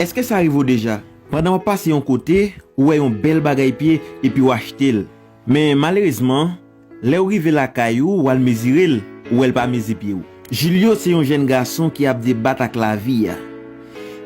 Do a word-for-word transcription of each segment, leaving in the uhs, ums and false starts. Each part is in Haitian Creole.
Èske sa rive w deja? Pandan w ap pase yon kote, ou wè yon bèl bagay pye epi w achte l. Men malerezman, lè w rive lakay ou, w al mezire l, ou wè l pa mezi pye w. Julio se yon jèn gason ki ap debat ak lavi a.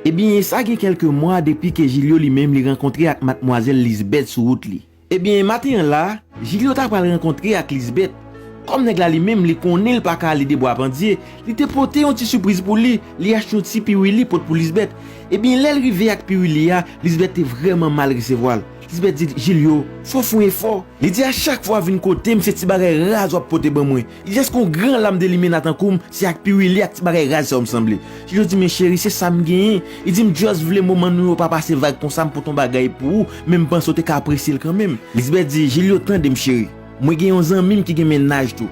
Ebyen, sa gen kèlke mwa depi ke Julio li menm li rankontre ak madmwazèl Lisbeth sou wout li. Ebyen, maten an la, Julio ta pral rankontre ak Lisbeth. Kòm nèg la li menm li konnen l pa ka ale de bwa pandye, li te pote yon ti sipriz pou li, li achte yon ti piwili pot pou Lisbeth. Ebyen, lè l rive ak piwili a, Lisbeth te vrèman mal resevwa l. Lisbeth di Julio, fò w fè yon efò. Li di a chak fwa w ap vin kote m, se ti bagay raz w ap pote ban mwen. Li di èske yon gran lam de limena tankou m, se ak piwili ak ti bagay raz sa w m sanble. Julio di men cheri, se sa m genyen. Li di m just vle moman nou yo pa pase vag konsa, m pote yon bagay pou ou, men m panse w te ka apresye l kanmenm. Lisbeth di, Julio, tande m cheri. Mwen gen yon zanmi m ki gen mennaj tou.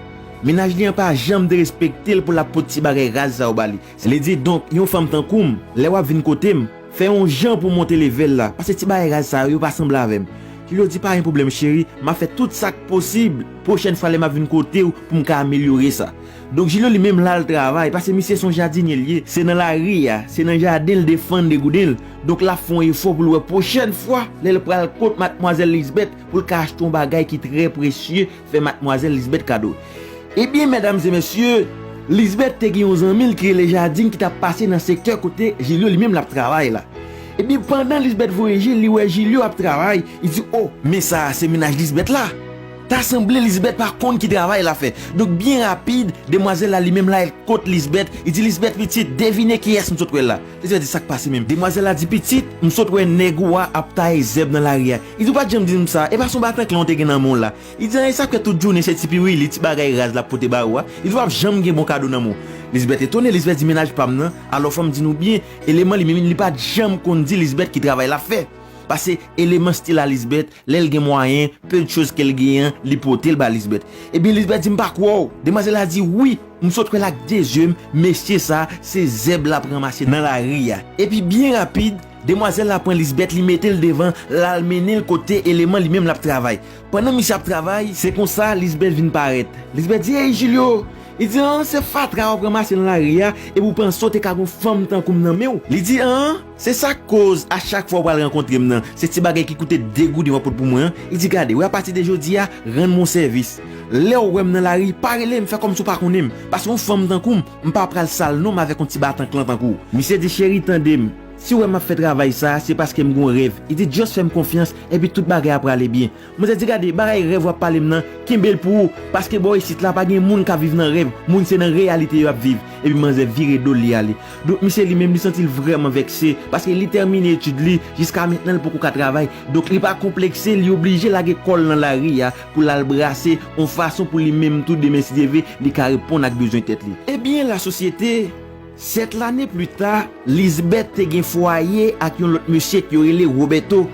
Mennaj li an pa janm derespekte l pou l ap pot ti bagay raz sa yo ba li. Li di, donk, yon fanm tankou m, lè w ap vin kote m, fè yon jan pou w monte level la, paske ti bagay raz sa yo, yo pa sanble avè m. Julio di, pa gen pwoblèm cheri, m ap fè tout sa k posib pwochèn fwa lè m ap vin kote w pou m ka amelyore sa. Donk, Julio li menm l al travay, paske misye se yon jadinye l ye, se nan lari a, se nan jaden l defann degouden l. Donk, l ap fè yon efò pou l wè pwochèn fwa, lè l pral kot madmwazèl Lisbeth, pou l ka achte yon bagay ki trè presye, fè madmwazèl Lisbeth kado. Ebyen, medam e mesye, Lisbeth te gen yon zanmi l ki rele Jadin ki t ap pase nan sektè kote Julio li menm l ap travay la. Ebyen, pandan Lisbeth voye je l, li wè Julio ap travay, li di, o, men sa a se mennaj Lisbeth la. Ta sanble Lisbeth pa konn ki travay l ap fè. Donk, byen rapid, demwazèl la li menm l al kot Lisbeth, li di, Lisbeth pitit, devine kiyès m sot wè la. Lisbeth di, sa k pase menm? Demwazèl la di, pitit, m sot wè nèg ou a ap taye zèb nan lari a. Li di, ou pa t janm di m sa, e pa se yon batanklan w te gen nan men w la? Li di, an, e sa k fè tout jounen se ti piwili, ti bagay raz l ap pote ba ou a? Li di, w ap janm gen bon kado nan men w. Lisbeth etone, Lisbeth di, mennaj pa m nan, alò fò m di nou byen, Eleman li menm li pa t janm konn di Lisbeth ki travay l ap fè. Paske Eleman stil a Lisbeth, lè l gen mwayen, peu de choses ke l genyen, li pote l ba Lisbeth. Ebyen, Lisbeth di, m pa kwè w. Demwazèl la di, wi, m sot wè l ak de zye m, mesye sa, se zèb l ap ranmase nan lari a. Epi byen rapid, demwazèl la pran Lisbeth, li mete l devan, l al mennen l kote Eleman li menm l ap travay. Pandan misye ap travay, se konsa Lisbeth vin parèt. Lisbeth di, ey, Julio! Li di, an, se fatra w ap ranmase nan lari a, epi w panse w te ka gen yon fanm tankou m nan men w? Li di, an, se sa k koz a chak fwa w pral rankontre m nan, se ti bagay ki koute de gouden w ap pot pou mwen an. Li di, gade, w apati de jodi a, rann mwen yon sèvis. Lè w wè m nan lari, pa rele m, fè kòmsi w pa konnen m. Paske yon fanm tankou m, m pa pral sal non m avèk yon ti batanklan tankou w. Misye di, cheri, tande m. Si w wè m ap fè travay sa a, se paske m gen yon rèv. Li di, just fè m konfyans, epi tout bagay ap prale byen. Manzè di, gade, bagay rèv w ap pale m nan, kenbe l pou ou, paske bò isit la pa gen moun k ap viv nan rèv, moun se nan reyalite yo ap viv. Epi manzè vire do l li ale. Donk misye li menm li santi l vrèman vèkse, paske li tèmine etid li, jiska mentnan l poko ka travay. Donk li pa konplekse, li oblije lage kò l nan lari a pou l al brase yon fason pou li menm tou demen si Dye vle, li ka reponn ak bezwen tèt li. Ebyen, lasosyete, Sèt lane pli ta, Lisbeth te gen fwaye ak yon lòt mesye ki yo rele Roberto.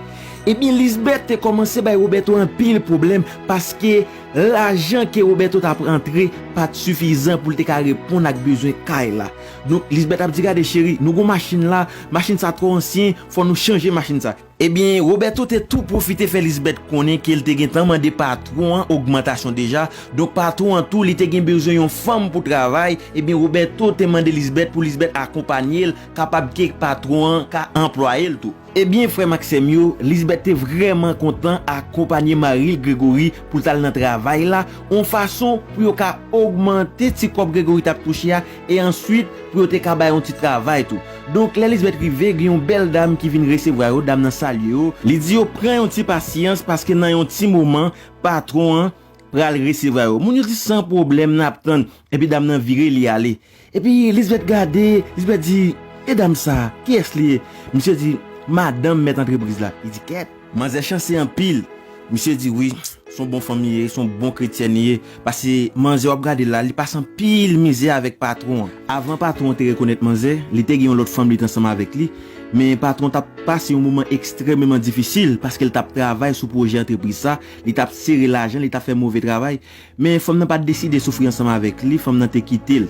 Ebyen, Lisbeth te kòmanse bay Roberto anpil pwoblèm paske lajan ke Roberto t ap rantre pa t sifizan pou l te ka reponn ak bezwen kay la. Donk, Lisbeth ap di, gade cheri, nou gon machin la, machin sa twò ansyen, fò nou chanje machin sa. Ebyen, Roberto te tou pwofite fè Lisbeth konnen ke l te gentan mande patwon an ogmantasyon deja. Donk, patwon an tou, li te gen bezwen yon fanm pou travay. Ebyen, Roberto te mande Lisbeth pou Lisbeth akonpanye l, kapab ke patwon an ka anplwaye l tou. Ebyen, frè m ak sè m yo, Lisbeth te vrèman kontan akonpanye mari l Gregory pou l t al nan travay la, yon fason pou yo ka ogmante ti kòb Gregory t ap touche a, e answit, pou yo te ka bay yon ti travay tou. Donk, lè Lisbeth rive, gen yon bèl dam ki vin resevwa yo, dam nan salye yo. Li di yo pran yon ti pasyans, paske nan yon ti moman, patwon an pral resevwa yo. Moun yo di, san pwoblèm, n ap tann. Epi dam nan vire, li ale. Epi Lisbeth gade, Lisbeth di, e dam sa, kiyès li ye? Misye di, madanm mèt antrepriz la. Li di, kèt, manzè chanse anpil. Misye di, wi, s on bon fanm li ye, s on bon kretyèn li ye. Paske manzè w ap gade la, li pase anpil mizè avèk patwon an. Avan patwon an te rekonèt manzè, li te gen yon lòt fanm li t ansanm avèk li. Men patwon t ap pase yon moman ekstrèmeman difisil, paske l t ap travay sou pwojè antrepriz sa, li t ap sere lajan, li t ap fè move travay. Men fanm nan pa t deside soufri ansanm avèk li, fanm nan te kite l.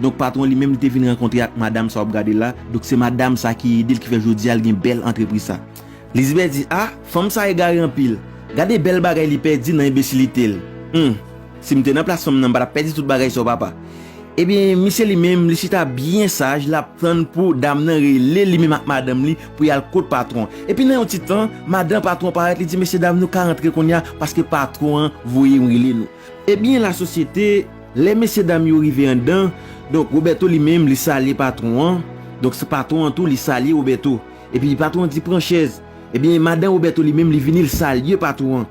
Donk, patwon li menm, li te vin rankontre ak madanm sa w ap gade la. Donk, se madanm sa ki ede l, ki fè jodi a l gen bèl antrepriz sa. Lisbeth di, a, fanm sa egare anpil. Gade bèl bagay li pèdi nan enbesilite l. Hum, si m te nan plas fanm nan, m pa t ap pèdi tout bagay sa w, papa. Ebyen, misye li menm, li chita byen saj, l ap tann pou dam nan rele li menm ak madanm li pou y al kot patwon. Epi nan yon ti tan, madan patwon parèt, li di, "Mesye dam, nou ka rantre kounye a, paske patwon an voye m rele nou." Ebyen, lasosyete, lè mesye dam yo rive anndan, donk, Roberto li menm, li salye patwon an. Donk, se patwon an tou, li salye Roberto. Epi patwon an di, "Pran chèz." Ebyen, madan Roberto li menm, li vini, li salye patwon an.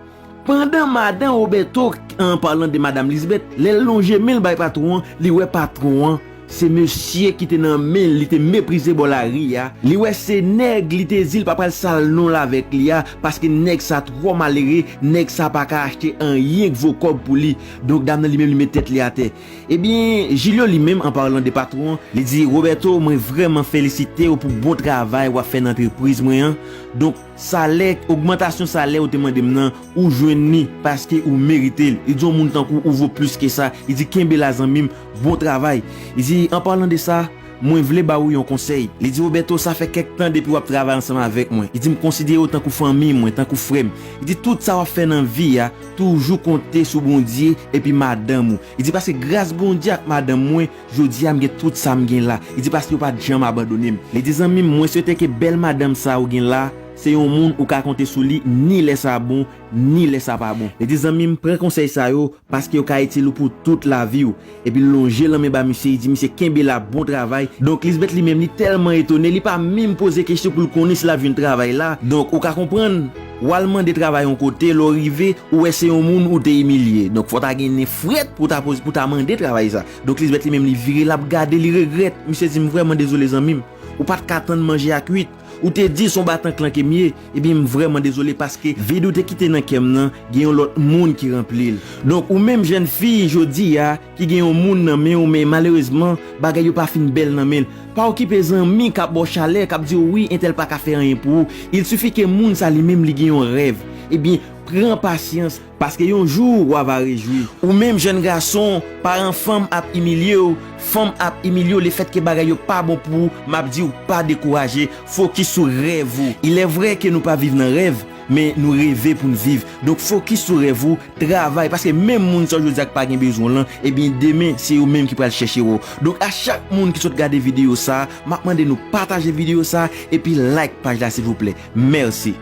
Pandan madan Roberto, an palan de madanm Lisbeth, lè l lonje men l bay patwon an, li wè patwon an se mesye ki te nan men l, li te meprize bò lari a. Li wè se nèg li te di l pa pral sal non l avèk li a, paske nèg sa twò malere, nèg sa pa ka achte anyen k vo kòb pou li. Donk, dam nan li menm, li met tèt li atè. Ebyen, Julio li menm, an palan de patwon an, li di, "Roberto, mwen vrèman felisite w pou bon travay w ap fè nan antrepriz mwen an. Donk, salè, ogmantasyon salè ou te mande m nan, ou jwenn li paske ou merite l." Li di, "Yon moun tankou ou vo plis ke sa." Li di, "Kenbe la, zanmi m, bon travay." Li di, "An palan de sa, mwen vle ba ou yon konsèy." Li di, "Roberto, sa fè kèk tan depi w ap travay ansanm avèk mwen." Li di, "M konsidere w tankou fanmi mwen, tankou frè m." Li di, "Tout sa w ap fè nan vi a, toujou konte sou Bondye epi madanm ou." Li di, "Paske gras Bondye ak madanm mwen, jodi a m gen tout sa m gen la." Li di, "Paske yo pa t janm abandone m." Li di, "Zanmi m, mwen swete ke bèl madanm sa ou gen la, se yon moun ou ka konte sou li, ni lè sa bon, ni lè sa pa bon." Li di, "Zanmi m, pran konsèy sa yo, paske yo ka itil ou pou tout lavi w." Epi l lonje lanmen ba misye, li di, "Misye, kenbe la, bon travay." Donk, Lisbeth li menm, li tèlman etone, li pa menm poze kesyon pou l konnen si l ap jwenn travay la. Donk, ou ka konprann, w al mande travay yon kote, lè w rive, ou wè se yon moun ou te imilye. Donk, fò w ta gen nen frèt pou w ta poze, pou w ta mande travay sa. Donk, Lisbeth li menm, li vire, l ap gade, li regrèt. Misye di, "M vrèman dezole, zanmi m. Ou pa t ka tann manje a kwit. Ou te di se yon batanklan ke m ye. Ebyen, m vrèman dezole paske vid ou te kite nan kè m nan, gen yon lòt moun ki ranpli l." Donk, ou menm jèn fi jodi a, ki gen yon moun nan men w, men malerezman, bagay yo pa fin bèl nan men l. Pa okipe zanmi k ap ba w chalè, k ap di w, "Wi, entèl pa ka fè anyen pou ou." Il sifi ke moun sa li menm, li gen yon rèv. Ebyen, pran pasyans, paske yon jou, w ava rejwi. Ou menm jèn gason, paran fanm ap imilye w, fanm ap imilye w, lefètke bagay yo pa bon pou ou, m ap di w, pa dekouraje, fokis sou rèv ou. Il est vrai ke nou pa viv nan rèv, men nou reve pou n viv. Donk, fokis sou rèv ou, travay, paske menm moun sa w jodi a k pa gen bezwen w lan, ebyen, demen, se yo menm ki pral chèche w. Donk, a chak moun ki sot gade videyo sa, m ap mande nou pataje videyo sa, epi like paj la, silvouplè. Mèsi.